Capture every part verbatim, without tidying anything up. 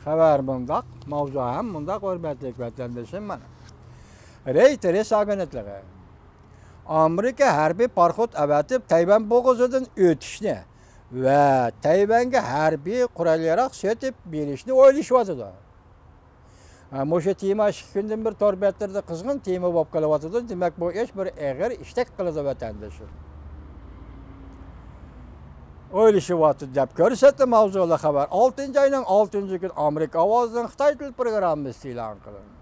خەۋەر مۇنداق، ماۋزۇ ھەم مۇنداق، ھۆرمەتلىك ۋەتەندىشىم، مانا. رېيتېرس ئاگېنتلىقى. ئامېرىكا ھەربىي پاراخوت ئەۋەتىپ، تەيۋەن بوغۇزىدىن ئۆتۈشنى ۋە تەيۋەنگە ھەربىي قورال-ياراغ سېتىپ بېرىشنى ئويلىشىۋاتىدۇ. ھە، مۇشۇ تېما ئىككى كۈندىن بېرى تور بەتلىرىدە قىزغىن تېما بولۇپ قېلىۋاتىدۇ. دېمەك، بۇ ئىش بىر ئېغىر ئىشتەك قىلىدۇ ۋەتەندىشىم. ئويلىشىۋاتىدۇ دەپ كۆرسەتتى ماۋزۇلۇق خەۋەر. ئالتىنچى ئاينىڭ ئالتىنچى كۈنى ئامېرىكا ئاۋازىنىڭ خىتاي تىل پروگراممىسى ئېلان قىلىندى.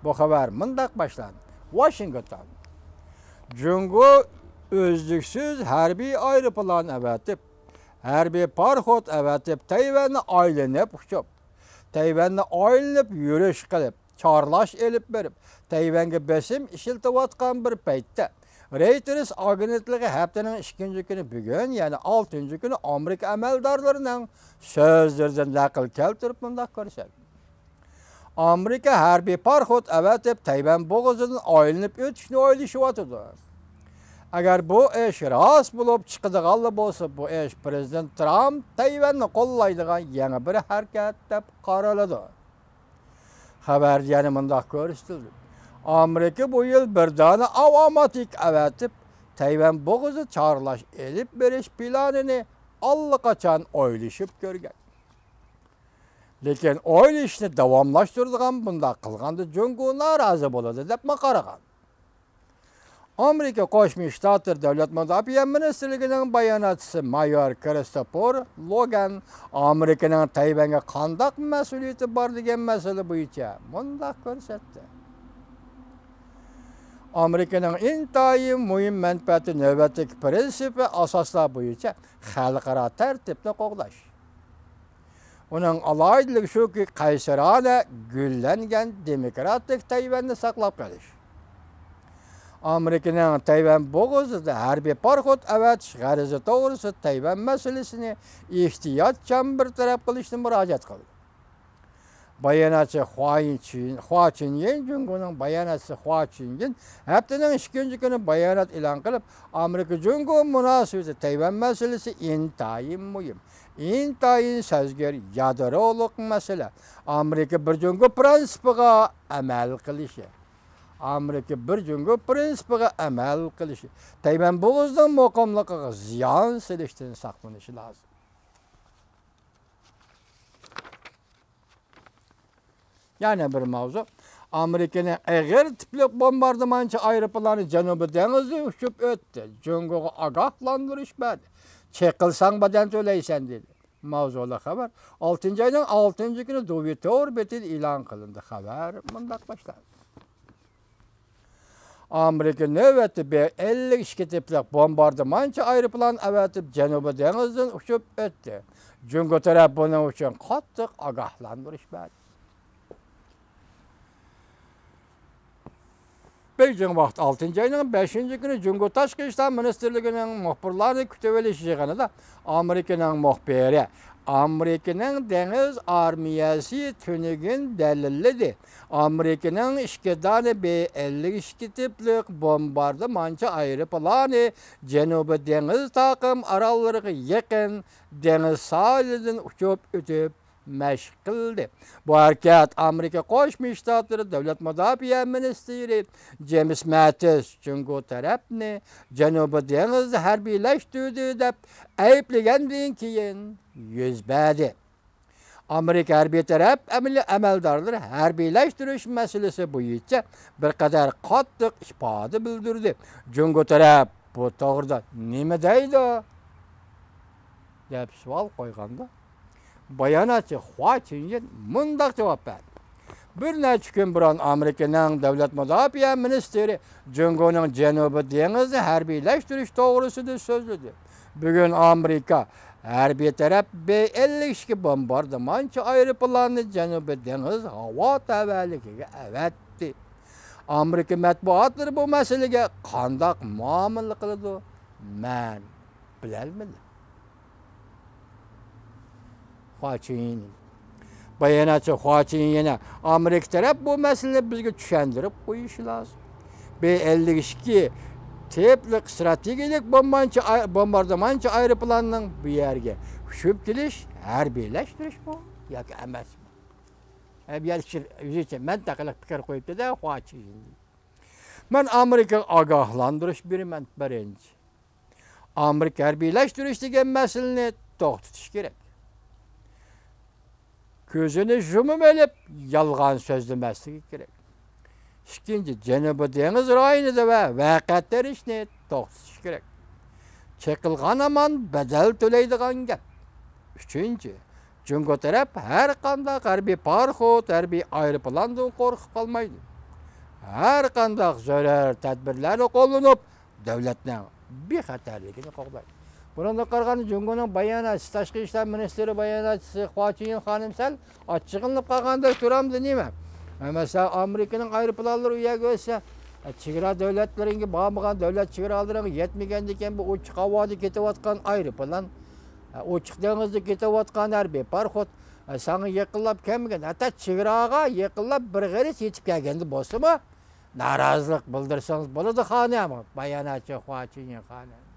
بۇ خەۋەر مۇنداق باشلاندى. ۋاشىنگتون. جۇڭگو ئۈزلۈكسىز ھەربىي ئايروپىلان ئەۋەتىپ، ھەربىي پاراخوت ئەۋەتىپ، تەيۋەننى ئايلىنىپ ئۇچۇپ، تەيۋەننى ئايلىنىپ يۈرۈش قىلىپ، چارلاش ئېلىپ بېرىپ، تەيۋەنگە بېسىم ئىشلىتىۋاتقان بىر پەيتتە، رېيتېرس ئاگېنتلىقى ھەپتىنىڭ ئىككىنچى كۈنى، بۈگۈن، يەنى ئالتىنچى كۈنى ئامېرىكا ئەمەلدارلىرىنىڭ سۆزلىرىدىن نەقىل كەلتۈرۈپ مۇنداق كۆرسەتتى. ئامېرىكا ھەربىي پاراخوت ئەۋەتىپ، تەيۋەن بوغۇزىدىن ئايلىنىپ ئۆتۈشنى ئويلىشىۋاتىدۇ. ئەگەر بۇ ئىش راست بولۇپ چىقىدىغانلا بولسا، بۇ ئىش پىرېزىدېنت ترامپ تەيۋەننى قوللايدىغان يېڭى بىر ھەرىكەت دەپ قارىلىدۇ. خەۋەردە يەنە مۇنداق كۆرسىتىلدى. ئامېرىكا بۇ يىل بىر دانە ئاۋاماتىك ئەۋەتىپ، تەيۋەن بوغۇزى چارلاش ئېلىپ بېرىش پىلانىنى ئاللىقاچان ئويلىشىپ كۆرگەن. لېكىن ئويلىشىشنى داۋاملاشتۇرىدىغان بۇنداق قىلغاندا جۇڭگو نارازى بولىدۇ دەپمۇ قارىغان. ئامېرىكا قوشما شتاتلىرى دۆلەت مۇداپىئە مىنىستىرلىكىنىڭ باياناتچىسى مايور كىرىستوپېر لوگان ئامېرىكىنىڭ تەيۋەنگە قانداق مەسئۇلىيىتى بار دېگەن مەسىلە بويىچە مۇنداق كۆرسەتتى. ئامېرىكىنىڭ ئىنتايىن مۇھىم مەنپەئەتى نۆۋەتتىكى پىرىنسىپ ۋە ئاساسلار بويىچە خەلقئارا تەرتىپنى قوغداش. ئۇنىڭ ئالاھىدىلىكى شۇكى، قەيسەرانە گۈللەنگەن دېموكراتىك تەيۋەننى ساقلاپ قېلىش. ئامېرىكىنىڭ تەيۋەن بوغۇزىدا ھەربىي پاراخوت ئەۋەتىش غەرىزى توغرىسىدا تەيۋەن مەسىلىسىنى ئېھتىياتچان بىر تەرەپ قىلىشنى مۇراجىئەت قىلدى. باياناتچى خۇا چىن-، خۇا چىنيىن، جۇڭگونىڭ باياناتچىسى خۇا چىنيىن ھەپتىنىڭ ئىككىنچى كۈنى بايانات ئېلان قىلىپ، ئامېرىكا جۇڭگو مۇناسىۋىتى تەيۋەن مەسىلىسى ئىنتايىن مۇھىم، ئىنتايىن سەزگۈر يادرولۇق مەسىلە. ئامېرىكا بىر جۇڭگو پىرىنسىپىغا ئەمەل قىلىشى، ئامېرىكا بىر جۇڭگو پىرىنسىپىغا ئەمەل قىلىشى تەيۋەن بوغۇزىنىڭ مۇقىملىقىغا زىيان سېلىشتىن ساقلىنىشى لازىم. يەنە بىر ماۋزۇ. ئامېرىكىنىڭ ئېغىر تىپلىق بومباردىمانچى ئايروپىلانى جەنۇبىي دېڭىزدىن ئۇچۇپ ئۆتتى. جۇڭگوغا ئاگاھلاندۇرۇش بەردى. چېقىلساڭ بەدەل تۆلەيسەن، دېدى. ماۋزۇلۇق خەۋەر ئالتىنچى ئاينىڭ ئالتىنچى كۈنى دوۋيىتور بېتىدە ئېلان قىلىندى. خەۋەر مۇنداق باشلاندى. ئامېرىكا نۆۋەتتە بې ئەللىك ئىككى تىپلىق بومباردىمانچى ئايروپىلان ئەۋەتىپ، جەنۇبىي دېڭىزدىن ئۇچۇپ ئۆتتى. جۇڭگو تەرەپ بۇنىڭ ئۈچۈن قاتتىق ئاگاھلاندۇرۇش بەردى. بېيجىڭ ۋاقتى ئالتىنچى ئاينىڭ بەشىنچى كۈنى جۇڭگو تاشقى ئىشلار مىنىستىرلىكىنىڭ مۇخبىرلارنى كۈتۈۋېلىش يىغىنىدا ئامېرىكىنىڭ مۇخبىرى، ئامېرىكىنىڭ دېڭىز ئارمىيەسى تۈنۈگۈن دەلىللىدى. ئامېرىكىنىڭ ئىككى دانە بې ئەللىك ئىككى تىپلىق بومباردىمانچى ئايروپىلانى جەنۇبىي دېڭىز تاقىم ئاراللىرىغا يېقىن دېڭىز ساھىلىدىن ئۇچۇپ ئۆتۈپ مەشىق قىلدى. بۇ ھەرىكەت ئامېرىكا قوشما شتاتلىرى دۆلەت مۇداپىئە مىنىستىرى جېيمىس ماتىس جۇڭگو تەرەپنى جەنۇبىي دېڭىزدا ھەربىيلەشتۈردى دەپ ئەيىبلىگەندىن كېيىن يۈز بەردى. ئامېرىكا ھەربىي تەرەپ ئەمەلىي ئەمەلدارلىرى ھەربىيلەشتۈرۈش مەسىلىسى بويىچە بىر قەدەر قاتتىق ئىپادە بىلدۈردى. جۇڭگو تەرەپ بۇ توغرىدا نېمە دەيدۇ؟ دەپ سوئال قويغاندا، باياناتچى خۇا چىنيىن مۇنداق جاۋاب بەردى. بىر نەچچە كۈن بۇرۇن ئامېرىكىنىڭ دۆلەت مۇداپىئە مىنىستىرى جۇڭگونىڭ جەنۇبىي دېڭىزنى ھەربىيلەشتۈرۈش توغرىسىدا سۆزلىدى. بۈگۈن ئامېرىكا ھەربىي تەرەپ بې ئەللىك ئىككى بومباردىمانچى ئايروپىلانىنى جەنۇبىي دېڭىز ھاۋا تەۋەلىكىگە ئەۋەتتى. ئامېرىكا مەتبۇئاتلىرى بۇ مەسىلىگە قانداق مۇئامىلە قىلىدۇ، مەن بىلەلمىدىم. خۇا چىن. باياناتچى خۇا چىن يەنە ئامېرىكا تەرەپ بۇ مەسىلىنى بىزگە چۈشەندۈرۈپ قويۇشى لازىم. بې ئەللىك ئىككى تىپلىق ئىستراتېگىيەلىك بومبانچى ئاي-، بومباردىمانچى ئايروپىلاننىڭ بۇ يەرگە ئۇچۇپ كېلىش ھەربىيلەشتۈرۈشمۇ ياكى ئەمەسمۇ؟ ئە، بۇ يەردە كىشىلەر ئۆزىچە مەنتىقىلىق پىكىر قويۇپتۇ-دە، خۇا چىيىن. مەن ئامېرىكىغا ئاگاھلاندۇرۇش بېرىمەن، بىرىنچى. ئامېرىكا ھەربىيلەشتۈرۈش دېگەن مەسىلىنى توختىتىش كېرەك. كۆزىنى يۇمۇۋېلىپ، يالغان سۆزلىمەسلىكى كېرەك. ئىككىنچى، جەنۇبىي دېڭىز رايونىدا ۋە ۋەقە تېرىشنى توختىتىش كېرەك. چېقىلغان ھامان بەدەل تۆلەيدىغان گەپ. ئۈچىنچى، جۇڭگو تەرەپ ھەر قانداق ھەربىي پاراخوت، ھەربىي ئايروپىلاندىن قورقۇپ قالمايدۇ. ھەر قانداق زۆرۈر تەدبىرلەرنى قوللىنىپ، دۆلەتنىڭ بىخەتەرلىكىنى قوغدايدۇ. بۇنىڭدىن قارىغاندا، جۇڭگونىڭ باياناتچىسى، تاشقى ئىشلار مىنىستىرى باياناتچىسى خۇا چىيىن خانىم سەل ئاچچىقلىنىپ قالغاندەك تۇرامدۇ نېمە؟ مەسىلەن، ئامېرىكىنىڭ ئايروپىلانلىرى ئۇ يەرگە ئۆتسە، چېگرا دۆلەتلىرىڭگە بارمىغان، دۆلەت چېگرالىرىڭغا يەتمىگەندىكىن، بۇ ئوچۇق ھاۋادا كېتىۋاتقان ئايروپىلان، ئوچۇق دېڭىزدا كېتىۋاتقان ھەربىي پاراخوت، ساڭا يېقىنلاپ كەلمىگەن، ھەتتا چېگراغا يېقىنلاپ بىر غېرىچ يېتىپ كەلگەندە بولسىمۇ، نارازىلىق بىلدۈرسىڭىز بولىدۇ، خانىم، باياناتچى خۇا چىيىن خانىم.